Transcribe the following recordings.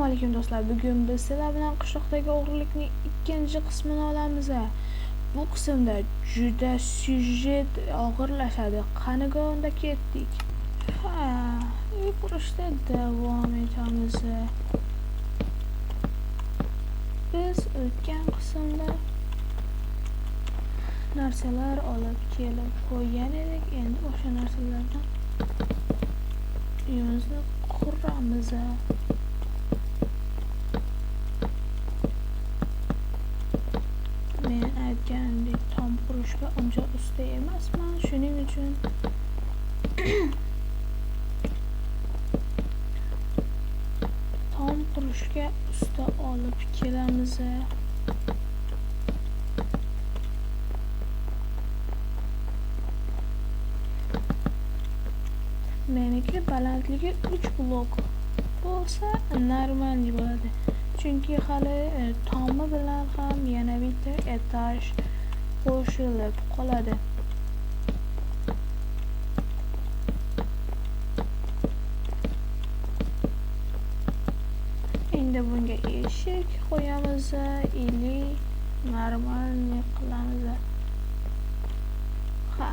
Assalomu alaykum do'stlar. Bugun biz sizlar bilan qishloqdagi o'g'rilikning ikkinchi qismini olamiz. Bu qismda juda syujet og'irlashadi. Qaniga unda ketdik. Ha, uy qurishda davom etamiz. Biz o'tgan qismda narsalar olib kelib qo'ygan edik. Endi o'sha narsalardan uyimizni quramiz. Men aytgandek tom qurishga uncha usta emasman, shuning uchun tom qurishga usta olib kelamiz. Meniki balandligi 3 blok bo'lsa normalniy bo'ladi. Chunki hali tomi bilan ham yana bitta etaj qo'shilib qoladi. Endi bunga eshik qo'yamiz ili normalniy qilamiz. Ha,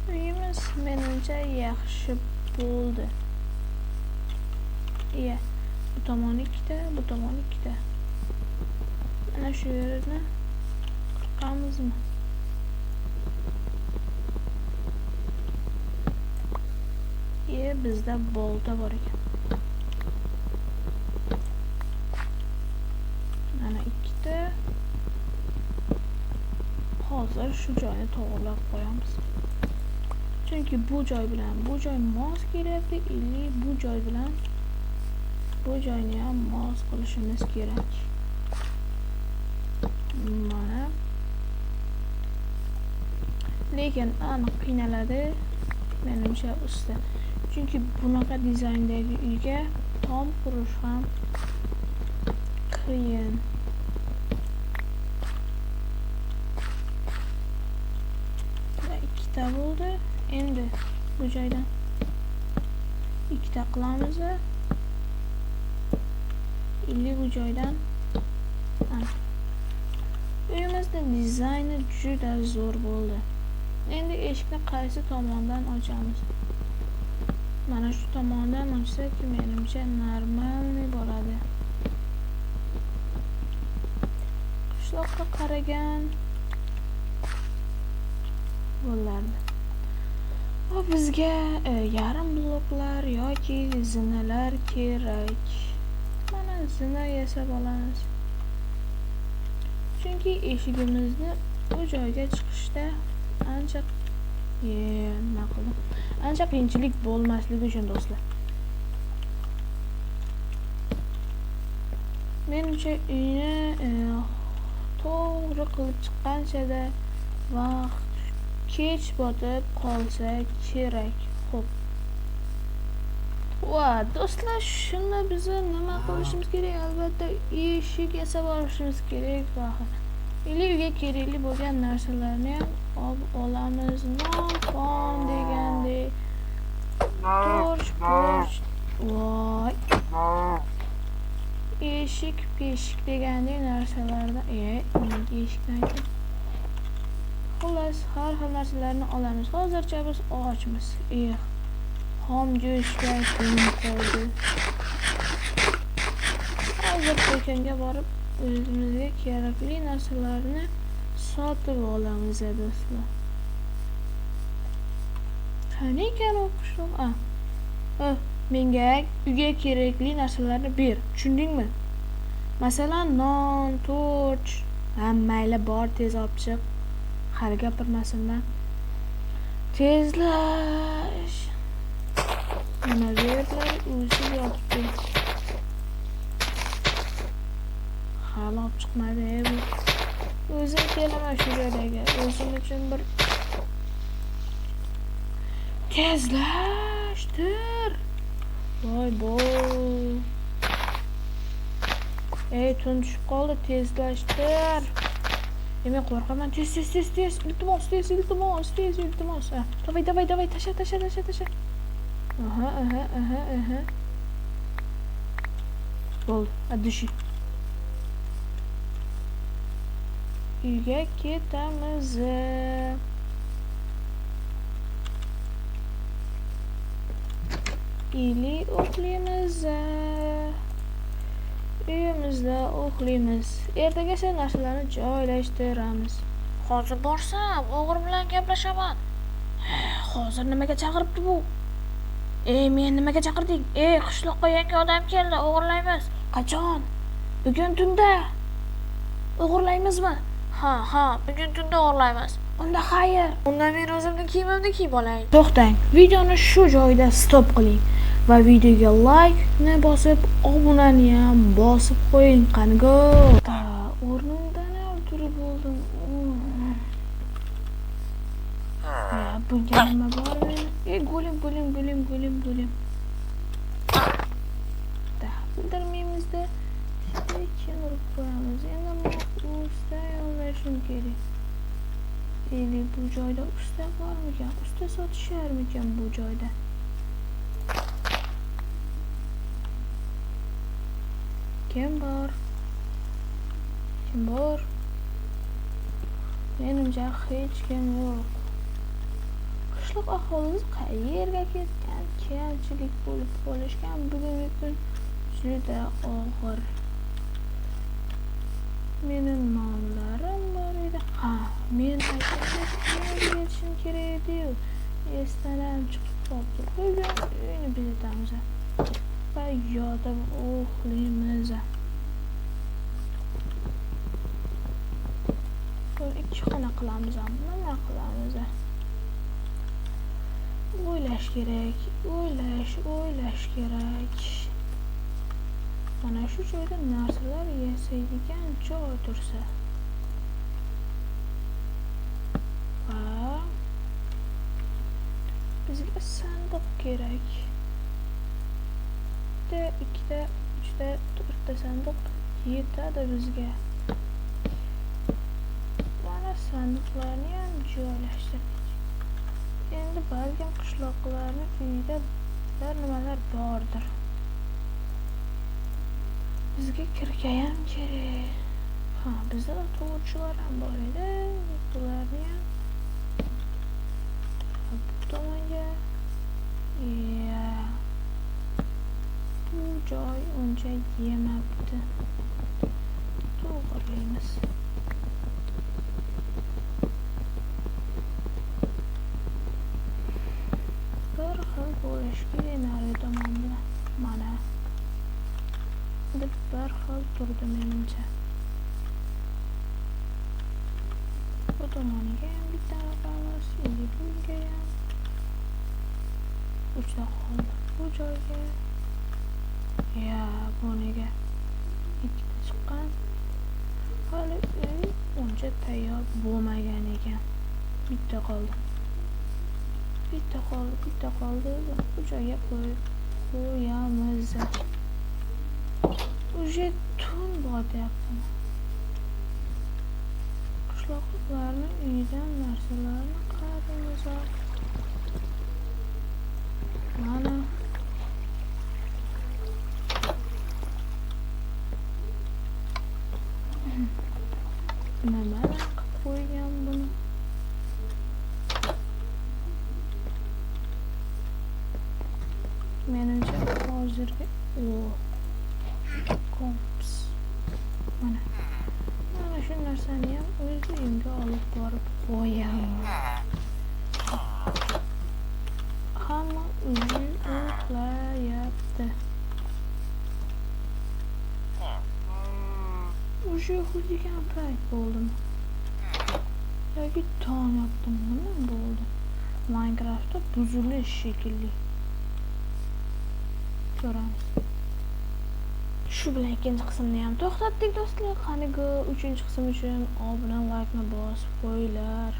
uyimiz menimcha yaxshi bo'ldi. Iya, bu tomon ikkita, bu tomon ikkita. Mana shu yerni qirqamizmi? Iya, bizda bolta bor ekan. Mana ikkita. Hozir shu joyni to'g'rilab qo'yamiz. Chunki bu joy bilan bu joy mos kelyapti, ili bu joy bilan bu joyni ham mos qilishimiz kerak. Mana. Lekin aniq qiynaladi menimcha usta. Chunki bunaqa dizayndagi uyga tom qurish ham qiyin. Va ikkita bo'ldi. Endi bu joydan ikkita qilamiz. Ili bu joydan. Uyimizning dizayni juda zo'r bo'ldi. Endi eshikni qaysi tomondan ochamiz? Mana shu tomondan ochsak, menimcha normalniy bo'ladi. Qishloqqa qaragan bo'lardi. Va bizga yarim bloklar yoki zinalar kerak. Mana zina yasab olamiz. Chunki eshigimizni u joyga chiqishda ancha nima qildim? Ancha qiyinchilik bo'lmasligi uchun do'stlar. Menimcha uyni to'g'ri qilib chiqqanchada vaqt kech botib qolsa kerak. Xo'p. Va do'stlar, shunda biz nima qilishimiz kerak? Albatta eshik yasab olishimiz kerak va uyga kerakli bo'lgan narsalarni ham olib olamiz. Non, pon degandek, torch, porch, voy, eshik, peshik degandek narsalarni, nega eshikni aytdim? Xullas, har xil narsalarni olamiz. Hozircha biz ochmiz. Xom go'shtga kun qoldi. Hozir do'konga borib o'zimizga kerakli narsalarni sotib olamiz do'stlar. Qani ekan u qishloq? Menga uyga kerakli narsalarni ber, tushundingmi? Masalan, non, torch. Ha, mayli, bor, tez olib chiq. Hali gapirmasinman. Tezlash. Nima berdilar? O'zi yotibdi. Hali olib chiqmadi bu. O'zim kelaman shu joydagi. O'zim uchun bir tezlashtir. Voy bo'y. Ey, tun tushib qoldi, tezlashtir. Men qo'rqaman. Tez, tez, tez, tez. Iltimos, tez, iltimos, tez, iltimos. Davay, davay, davay, tasha, tasha, tasha, tasha. Aha, aha, aha, aha. Bo'ldi, от души. Uyga ketamiz. Ili uxlaymiz. Uyimizda uxlaymiz. Ertagacha narsalarni joylashtiramiz. Hozir borsam, o'g'ri bilan gaplashaman. Hozir nimaga chaqiribdi bu? Meni nimaga chaqirding? Qishloqqa yangi odam keldi, o'g'irlaymiz. Qachon? Bugun tunda. O'g'irlaymizmi? Ha, bugun tunda o'g'irlaymiz. Unda xayr. Unda men o'zimning kiyimimni kiyib olay. To'xtang. Videoni shu joyda stop qiling va videoga like-ni bosib, obunani ham bosib qo'ying. Qani go. O'rnimdan ham turib bo'ldim. Ya, bunga nima bor meni? Golem. Da, bildirmaymizda. Sekin urib qo'yamiz. Endi men usta yollashim kerak. Endi bu joyda usta bormikan? Usta sotisharmikan bu joyda? Kim bor? Kim bor? Menimcha hech kim yo'q. Qishloq aholisi qayerga ketgan? Kamchilik bo'lib qolishgan. Bugungi kun juda og'ir. Meni nonlarim bor edi. Ha, men aytishim kerak edi-yu. Esdan ham chiqib qoldi. Bugun uyni bezatamiz va yotib uxlaymiz. Bir ikki xona qilamiz, nima qilamiz? O'ylash kerak, o'ylash kerak. Mana shu joyda narsalar yasaydigan joy tursa. Va bizga sandiq kerak. Bitta, ikkita, uchta, to'rtta sandiq yetadi bizga. Mana sandiqlarni ham joylashtirdik. Endi balkim qishloqlarning uyida bir nimalar bordir. Bizga kirka ham kerak. Ha, bizda to'g'richilar ham bor edi. Bularni ham bu tomonga. Ya. Bu joy uncha yemabdi. To'g'rilaymiz. Bir xil bo'lishi kerak nari tomon bilan. Mana deb bir xil turdi menimcha. Bu tomoniga ham bitta qo'yamiz, endi bunga ham uchta qoldi. Bu joyga ya buniga ikkita chiqqan. Hali uy uncha tayyor bo'lmagan ekan. Bitta qoldi. Bitta qoldi. Bu joyga qo'yib qo'yamiz. Уже tun botyapti. Qishloqlarning uyidan narsalarni qaraymiz. Mana nimalar qilib qo'ygan buni? Menimcha hozirgi komps. Mana shu narsani ham o'z uyimga olib borib qo'yaman. Hamma uyi uxlayapti. Уже uxlaydigan payt bo'ldimi? Yoki tong otdimi? Nima bo'ldi? Minecraftda buzilish shekilli. Ko'ramiz. Shu bilan ikkinchi qismni ham to'xtatdik do'stlar. Qaniga uchinchi qism uchun obuna, like-ni bosib qo'yinglar.